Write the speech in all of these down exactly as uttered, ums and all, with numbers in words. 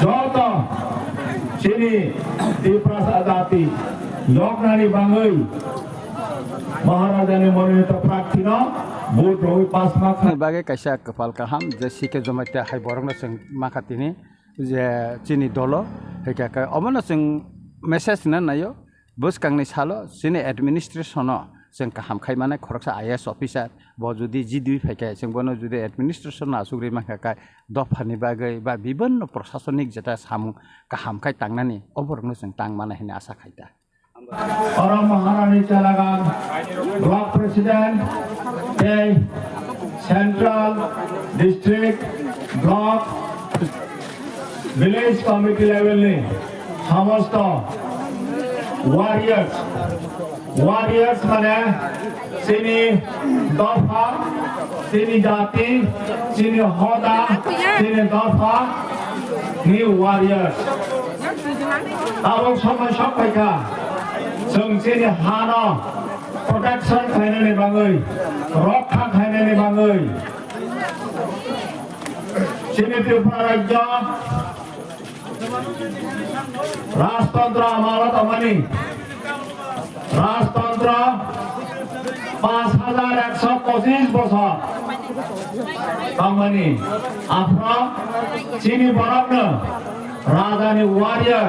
Joto chini Tiprasa jati yoknani bangwi Maharajani mononito prarthino vote rwi pass ma kha. Ni bagwi kaisa kwpal kaham je C K Jamatia hai borokno chwng ma kha tini je chini dolo, hai khe omono chwng message na naio. Bwskangni salo chini administration-o chwng kaham khai mannai, khoroksa I A S officer bo jodi G D phaikha, chwng bono jodi administration-o asugri mankha khe dophani bagwi ba bibinno prosasonik jeta samung kaham khai tangnani, oborokno chwng tang mannai hwnwi asa khai ta. Oro Maharani Chelagan Block President tei Central, District, Block, Village Committee level ni somosto warriors, warriors mane chini dopha, chini jati, chini hoda, chini dopha ni warriors. Tabuk somoi sok phaikha, chwng chini hano protection khlainani bagwi, rokha khlainani bagwi, chini Tripura rajyo rajtantro amalo tongmani, rajtantro panch hajar ekso pochis bosor tongmani, aphro chini borokno rajani warrior,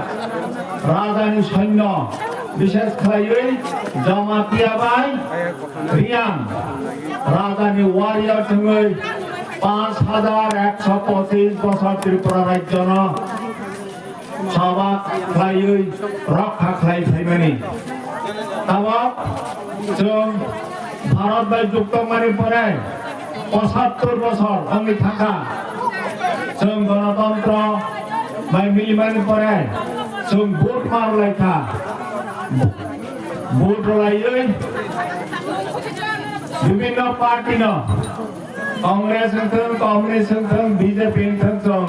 rajani soinyo, bishes khlaiwi Jamatia bai Riang rajani warrior thwngwi panch hajar ekso pochis bosor Tripura rajyono sabak khlaiwi rokha khlai phaimani. Tabok chwng Bharat bai jukto mani pore pochattor bosor wngwi thangkha. Chwng Ganatantro bai milimani pore chwng vote ma rwlaikha. Vote rwlaiwi bibinno party no, Congress wngthwng, Communist wngthwng, B J P wngthwng, chwng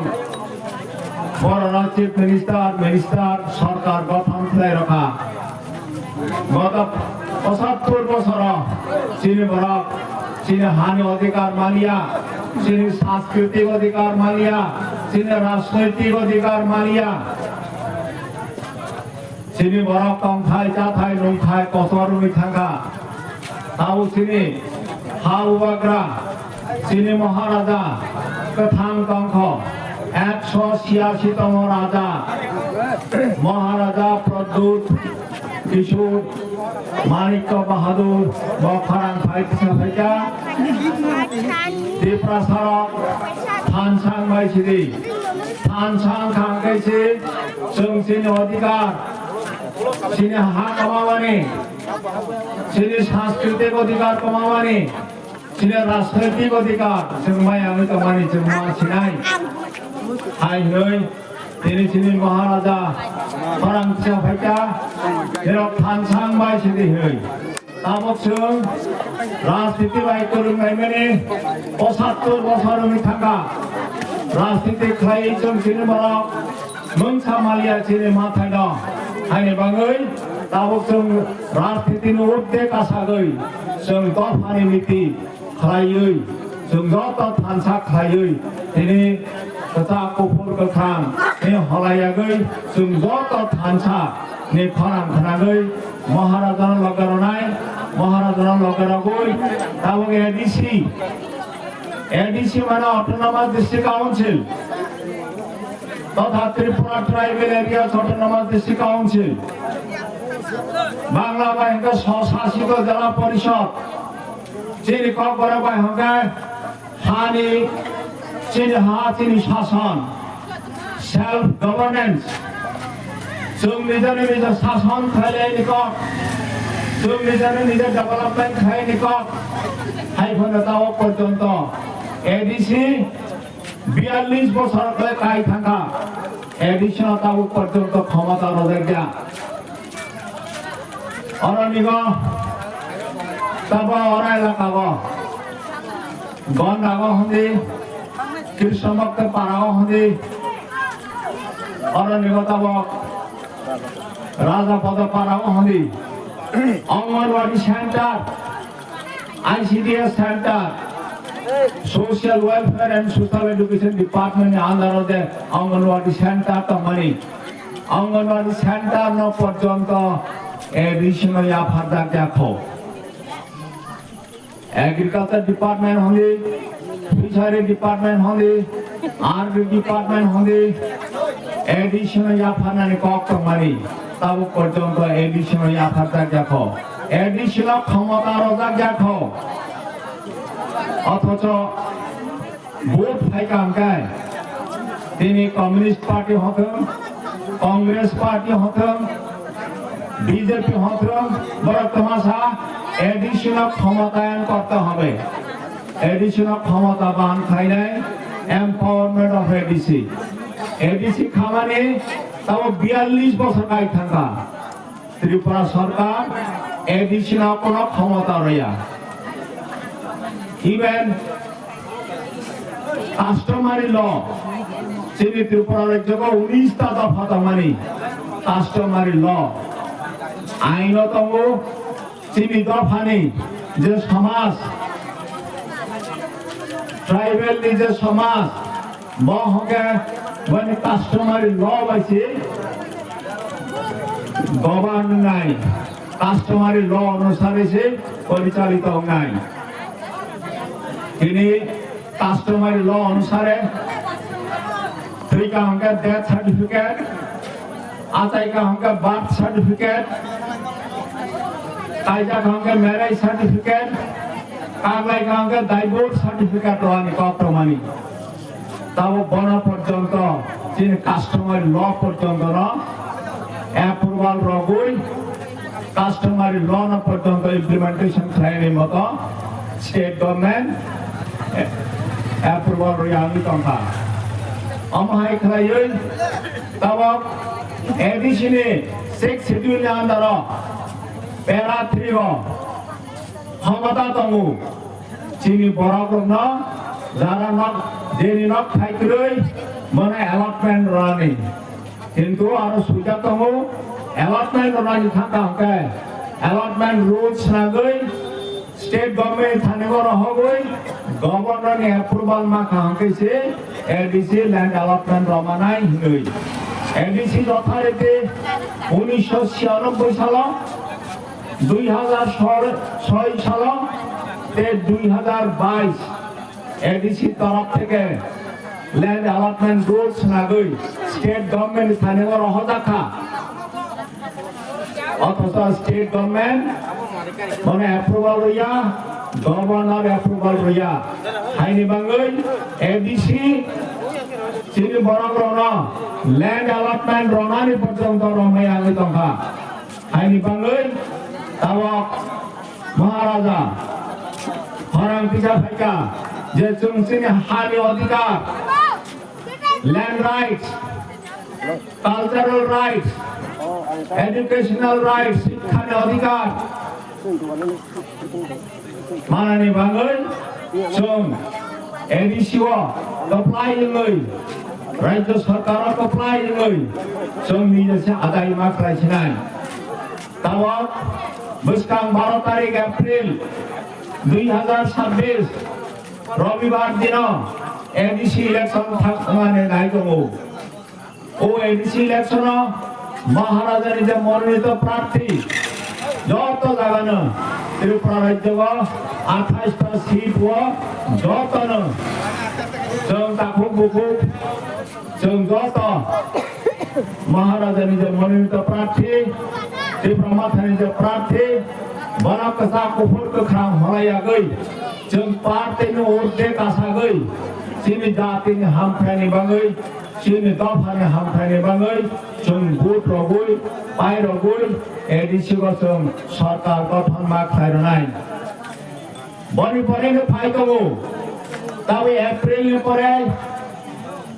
borokno Chief Minister, Minister, sorkar gothon khlai rwkha. Goto pochattor bosoro chini borok chini hani odhikar maliya, chini sanskriti odhikar maliya, chini rajnoitik odhikar maliya. Chini borok tongthai, chathai, nungthai kotor wngwi thangkha. Tabuk chini ha bubagra, chini Maharaja kwthang tongkho, ekso chiyasi tomo Raja, Maharaja Pradyut Kishore Manikya Bahadur bo khorang phai kisa phaikha. Tiprasarok thansa wngbai sidi, thansa wngkha hwnkhe se chwng chini odhikar, chini ha kwmamani, chini sanskriti odhikar kwmamani, chini rajnoitik odhikar chwng maya wngwi tongmani chwng ma sinai. Hai hwnwi tini chini Maharaja khorang kisa phaikha, nirok thansa wngbai sidi hwnwi. Tabuk chwng rajniti bai kwrwng naimani pochattor bosor wngwi thangkha. Rajniti khlaiwi chwng chini borok mungsa maliya chini mathai no. Haini bagwi tabuk chwng rajnitini urdhwe kasagwi chwng dophani niti khlaiwi chwng joto thansa khlaiwi tini kwchak kuphur kwkhwrang ni holayagwi chwng joto thansa ni khorang khnagwi Maharajano loge rwnai, Maharajano loge rogwi tabuk A D C, A D C mane Autonomous District Council totha Tripura Tribal Areas Autonomous District Council, Bangla bai hwnkhe Swsasito Jela Porishod, chini Kokborok bai hwnkhe hani, chini ha, chini sason, self governance. Chwng nijani nija sason khlailai ni kok, chwng nijani nija development khlai ni kok. Hai phano tabuk porjonto A D C biyallis bosor khlai kai thangkha, A D C no tabuk porjonto khomota rwjakya. Oro nigo tabo oro elaka o Gonda o hwndi, Krishnamukti para o hwndi, oro nigo tabo Raja Pada para o hwndi, Anganwadi center, I C D S center, Social Welfare and Social Education Department ni under o je Anganwadi Center tongmani, Anganwadi Center no porjonto A D C no yapharjak ya kho. Agriculture Department hwnwi, Fishery Department hwnwi, R D Department hwnwi, A D C no yapharnani kok tongmani, tabuk porjonto A D C no yapharjak ya kho. A D C no khomota rojak ya kho. Othocho vote phaikha hwnkhe tini Communist Party hothwng, Congress Party hothwng, B J P hothwng, borok twma sa A D C no khomotayang korte hobe. A D C no khomota ban khainai empowerment of A D C. A D C khamani tabo biyallis bosor kai thangkha. Tripura Sarkar A D C no kono khomota rwya. Even customary law, chini Tripura rajyo o unis ta dopha tongmani customary law, aino tongo, chini dophani je samaj, tribal ni je samaj, bo hwnkhe boni customary law bai se govern wngnai, customary law onusare se porichalito wngnai. Tini customary law onusare thwikha hwnkhe death certificate, achaikha hwnkhe birth certificate, kaijakha hwnkhe marriage certificate, kaklaikha hwnkhe divorce certificate rwani kok tongmani. Tabuk bono porjonto chini customary law porjonto no approval rogwi, customary law no porjonto implementation khlaini moto state government approval rwi ang tongkha. Omo hai khlaiwi tabuk A D C ni sixth schedule ni under o para three o khomota tongo. Chini borok rokno jara nok, jeni nok phai kwrwi bono allotment rwnani. Kintu aro swijak tongo, allotment rwnani thangkha hwnkhe allotment rules nagwi state government thani o rohogwi governor ni approval makha hwnkhe se A D C land allotment rwmanai hinwi. A D C jothariti unisho chhiyanobbai salo, dui hazar soi salo tei dui hazar bais A D C torop theke land allotment rules nagwi state government ni thani o rohorjak kha. Othocho state government bono approval rwya, governor approval rwya. Haini bangwi A D C chini borok rokno land allotment rwnani porjonto romwi wngwi tongkha. Haini bangwi tabok Maharaja khorang kisa phaikha je chwng chini hani odhikar, land rights, cultural rights, educational rights, shikkha ni odhikar manani bangwi chwng A D C o kwplai wngwi, Rajya Sarkar o kwplai wngwi chwng nijesa adai ma khlai sinai. Tabok bwskang baro tarik April dui hazar chabbish Robibar dino A D C election thangmani nai tongo. O A D C election o Maharaja ni je mononito prarthi joto jagano Tripura rajyo o athais ta seat o jotono chwng takhuk bukhuk chwng joto Maharaja ni je mononito prarthi, Tipra Motha ni je prarthi, bono kwchak kuphur kwkhwrang hwnlai yagwi chwng party ni urdek asagwi chini jati ni hamkrai ni bagwi, chini dopha ni hamkrai ni bagwi chwng vote rogwi, pai rogwi A D C o chwng sarkar gothon ma khlai rwnai. Boni pore no phai tongo. Tawi April ni pore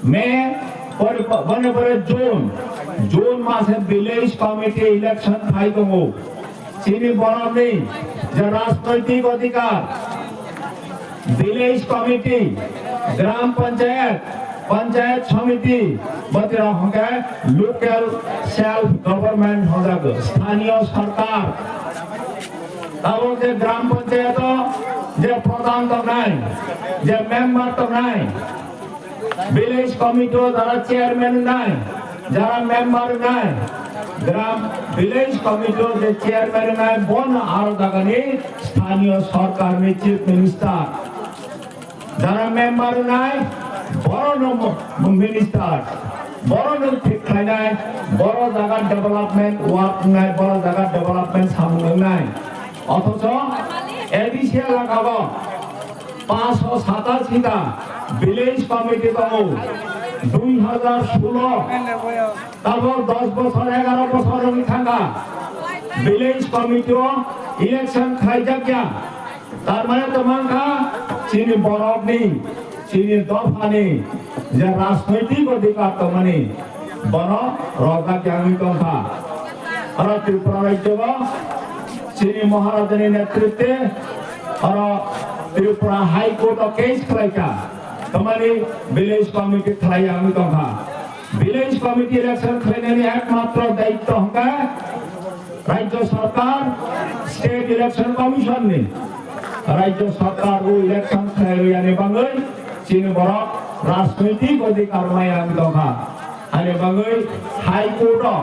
May, pore, boni pore June. June mase village committee election phai tongo. Chini borokni je rajnoitik odhikar, village committee, gram panchayat, panchayat samiti, botira hwnkhe local self government hwnjago, sthaniyo sarkar. Tabok je gram panchayat o je pradhan tongnai, je member tongnai, village committee o jara chairman wngnai, jara member wngnai, gram village committee o je chairman wngnai, bono aro jagani sthaniyo sorkarni chief minister. Jara member wngnai, borokno minister, borokno thik khlainai, borok jaga development work wngnai, borok jaga development samung wngnai. Othocho A D C elaka o panchsho satashi ta village committee tongo, dui hajar solo, tabok dos bochor, egaro bochor wngwi thangkha, village committee o election khlaijak ya. Tar mane to mankha chini borokni, chini dophani je rajnoitik odhikar tongmani, bono rojak ya wngwi tongkha. Aro Tripura rajyo o chini Maharajani netritwe aro Tripura High Court o case khlaikha, tamani village committee khlai ya wngwi tongkha. Village committee election khlainani ekmatro daitto hwnkhe Rajya Sarkar, State Election Commission ni. Rajya Sarkar o election khlai rwya ni bagwi chini borok rajnoitik odhikar maya wngwi tongkha. Ani bagwi High Court o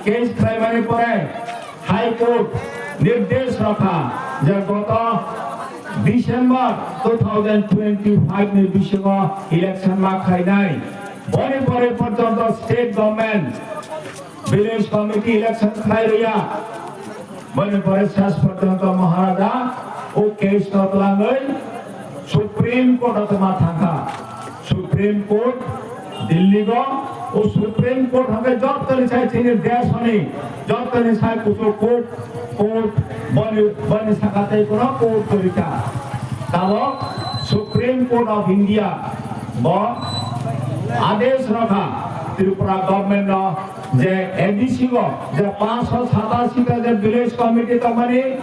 case khlaimani pore High Court nirdesh rokha je goto December two thousand twenty-five ni bisingo election ma khlainai. Boni pore porjonto state government village committee election khlai rwya. Boni pore ses porjonto Maharaja o case no twlangwi Supreme Court o tongma thangkha. Supreme Court Delhi go, o Supreme Court hwnkhe jottoni sai chini desh hwnwi, jottoni sai kuchuk court, court, boni, boni saka tei kono court kwrwikha. Tabok Supreme Court of India bo adesh rokha Tripura government no je A D C go je panchsho satashi ta je village committee tongmani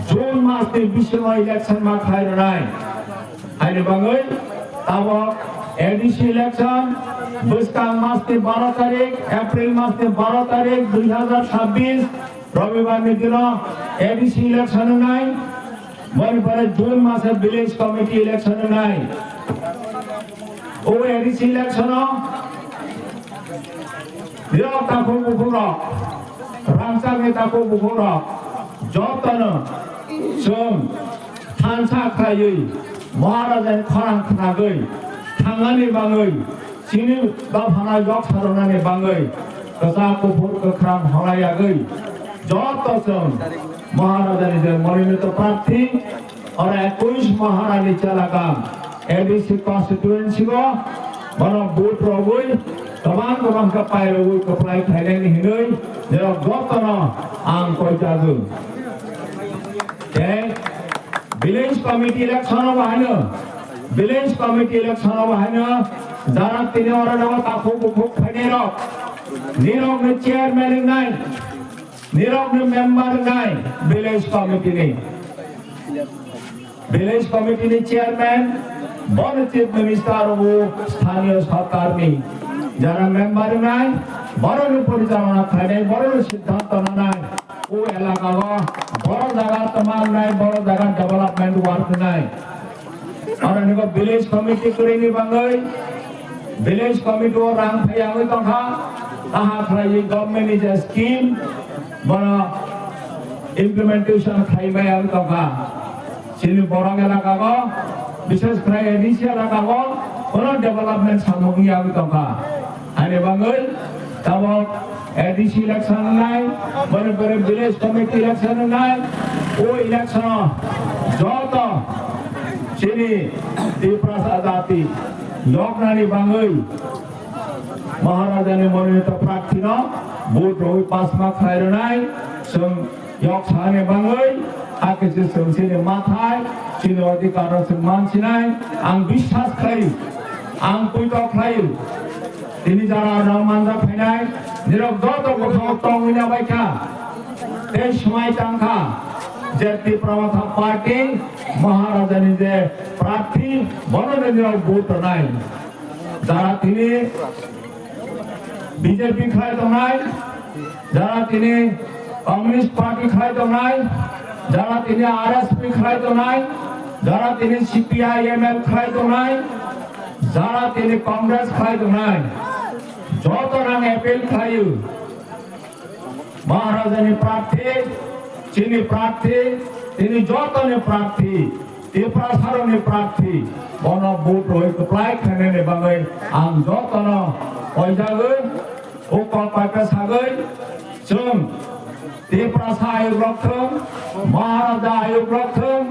June mas ni bisingo election ma khlai rwnai. Haini bagwi tabok A D C election bwskang mas ni baro tarik, April mas ni baro tarik dui hajar chabbish Robibar ni dino A D C election wngnai. Boni pore June mase village committee election wngnai. O A D C election o Nirok takhuk bukhuk rok, rangchakni takhuk bukhuk rok, jotono chwng thansa khlaiwi Maharajani khorang khnagwi thangnani bagwi, chini dophano yok sarwnani bagwi kwchak kuphur kwkhwrang hwnlayagwi joto chwng Maharajani je mononito prarthi, oro ekush Maharani chelaka A D C constituency o bono vote rogwi kwbang kwbang khe pairogwi kwplai khainani hinwi nirok jotono ang koijago. Tei village committee election o bahaino, village committee election o bahaino jara tini oro nogo takhuk bukhuk khainai rok, nirok ni chairman wngnai, nirok ni member wngnai village committee ni. Village committee ni chairman, bono chief minister o sthaniyo sorkar ni jara member wngnai, borok ni porichalona khlainai, borok ni siddhanto nanai, o elaka o borok jaga tma wngnai, borok jaga development work wngnai. Oro nini village committee kwrwi ni bagwi, village committee o rang phai yagwi tongkha, aha khlaiwi government ni je scheme bono implementation khlai bai yagwi tongkha. Chini borok elaka o, bishes khlai A D C elaka o, bono development samung yagwi tongkha. Ani bagwi tabok A D C election wngnai, boni pore village committee election wngnai, o election o joto chini Tiprasa jati yoknani bagwi Maharajani mononito prarthino vote rogwi pasma khlai rwnai, chwng yok sani bagwi, hakhe se chwng chini mathai, chini odhikar no chwng mansinai, ang biswas khlai, ang puito khlai. Tini jara rok manjak phainai, nirok joto bwskango tongwi na bai kha. Tei swmai tang kha je Tipra Motha Party Maharajani je prarthi, bono nirok vote rwnai. Jara tini B J P khlai tongnai, jara tini Communist Party khlai tongnai, Jara tini R S P khlai tongnai, jara tini C P I M L khlai tongnai, jara tini Congress khlai tongnai, joto nang appeal khlaio. Maharajani prarthi, chini prarthi, tini jotoni prarthi, Tiprasarokni prarthi, bono vote rwi kwplai khlainani bagwi ang jotono koijagwi, o kok bai khe sagwi, chwng Tiprasa ayuk rok thung, Maharaja ayuk rok thung,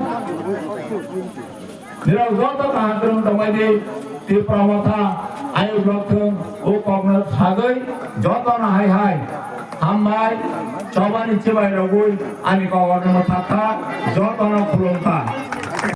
nirok joto kaham kwrwng tongbai di, Tipra Motha ayuk rok thung, o kokno sagwi jotono hai hai hambai, chobani chibai rogwi ani kokrokno thak kha, jotono khulum kha.